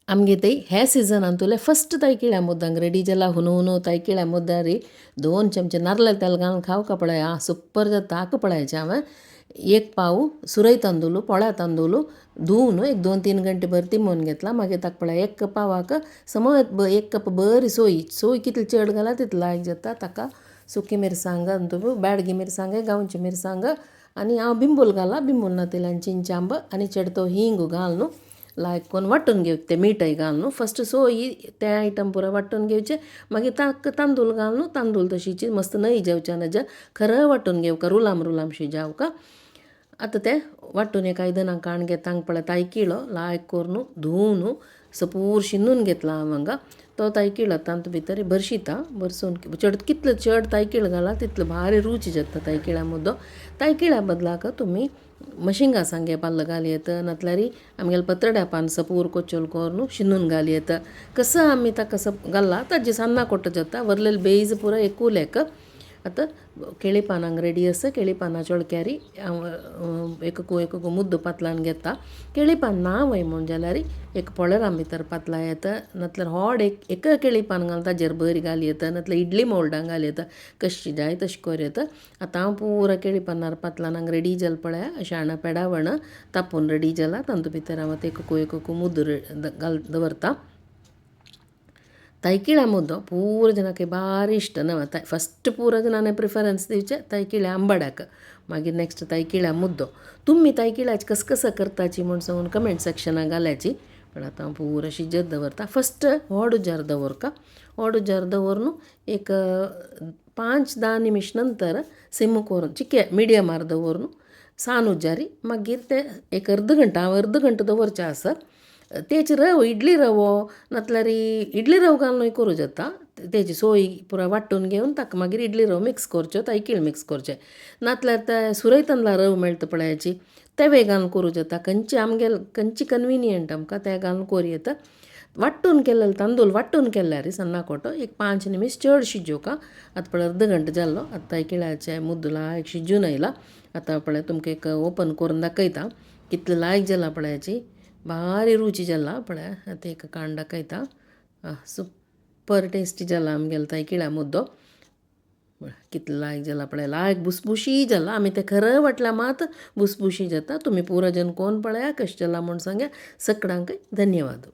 आमगे ते हे सिजनांतुले फस्ट तायकिळ्या मुद्दांक रेडी जाला. हुनू हुनू तायकिळ्या मुद्दारी 2 चमचे नारल तेल घालून खावका पळया, सुपर जाता. आक पळयाचें हांवें 1 पाव सुरय तांदूळ, पोळ्या तांदूळ धुवन एक 2-3 घंटे बरें तिमोवन घेतला. मागीर ताका पळय 1 पावाक समज 1 कप बरी सोय, सोय कितली चड घाला तितली लायक जाता. ताका सुकी मिरसांग, बेडगी मिरसांग, गांवची मिरसांग आनी हांव बिंबूल घाला, बिंबूल ना तिल्यान चिंचांब आनी चेडतो हिंग घालून लायक कोन्न वांटून घेवचे, ते मिठय घालून फस्ट सोय ते आयटम पुरो वांटून घेवचे. मागीर ताका तांदूळ घालून तांदूळ तशीच मस्त नय जेवचे नज खरं वांटून घेवका, रुलाम रुलामशी जावका. आतां ते वांटून एक आयदनां काण घेता. हांगा पळय तायकिळो लायक करून धुवन सपूर शिनून घेतला हांव हांगा. तो तायकिळो तातूंत भितर भरशिता, भरसून चड कितलो चड तायकिळ घाला तितलो भारी रूच जाता तायकिळ्या मुद्दो. तायकिळ्या बदलाक तुमी मशिंगा सांगे पाल्ल घाल येता, नातल्यार आमगेले पत्रड्या पान सपूर कोचोल करून शिनून घाल येता. कसो आमी ताका घाल्ला ताजे सान्नां कोट्ट जाता, वरलेले बेज पुरो एकूल एक. आतां केळी पानांक रेडी आसा. केळी पानां चोळक्यारी हांव एक एक मुद्दो पातलान घेता. केळी पान ना वय म्हूण जाल्यार एक पोळेरां भितर पातला येता, नातल्यार होड एक एक केळी पान घालून ताजेर बरी घाल येता, नातल्यार इडली मोल्डां घाल येता, कशी जाय तशें करूं येता. आतां हांव पुरो केळी पानार पातलान हांगा रेडी जाल पळया. अशें हांगा पेडावण तापून रेडी जाला. तातूंत भितर हांव आतां एक एक मुद्दो घाल दवरता. तायकिळ्या मुद्दो पुरो जाणांक भारी इश्ट न्हय, फस्ट पुरो जाणांनी प्रिफरन्स दिवचें तायकिळ्या आंबाड्याक, मागीर नेक्स्ट तायकिळ्या मुद्दो. तुमी तायकिळ्याचे कस कसं करताची म्हूण सांगून कमेंट सेक्शनाक घाल्याची. पण आतां हांव पुरो शिजत दवरता. फस्ट व्हड उजार दवरका, व्हड उजार दवरून एक 5-10 निमिश नंतर सिम करून चिके मिडियमार दवरून सान उजारी मागीर ते एक अर्द घंटा, हांव अर्द घंटा दवरचें आसा. तेच रव इडली रवो नातल्यार इडली रव घालूनय करूं जाता. तेजी सोय पुरो वांटून घेवन ताका मागीर इडली रव मिक्स करच्यो, तायकीळ मिक्स करचें. नातल्यार ते सुरय तांदळा रव मेळटा पळयाची तेवे घालून करूं जाता. खंयचे आमगेले खंयचे कन्विनियंट आमकां ते घालून करूं येता. वांटून केल्ले तांदूळ वांटून केल्यार सन्ना कोटो एक 5 निमिश चड शिजोवका. आतां पळय अर्द घंटा जाल्लो. आतां तायकिळ्याचे मुद्दो लायक शिजून आयला. आतां पळय तुमकां एक ओपन करून दाखयता कितले लायक जाला पळयाची, भारी रुची जाला पळय. आतां एक काण दाखयता, सुपर टेस्टी जाला आमगेलो तायकिळ्या मुद्दो. कितलो लायक जाला पळय, लायक बुसबुशी जाला. आमी ते खरं वाटल्या मात बुसबुशी जाता. तुमी पुरो जन कोण पळया कशें जाला म्हूण सांग्या. सगळ्यांकय धन्यवाद.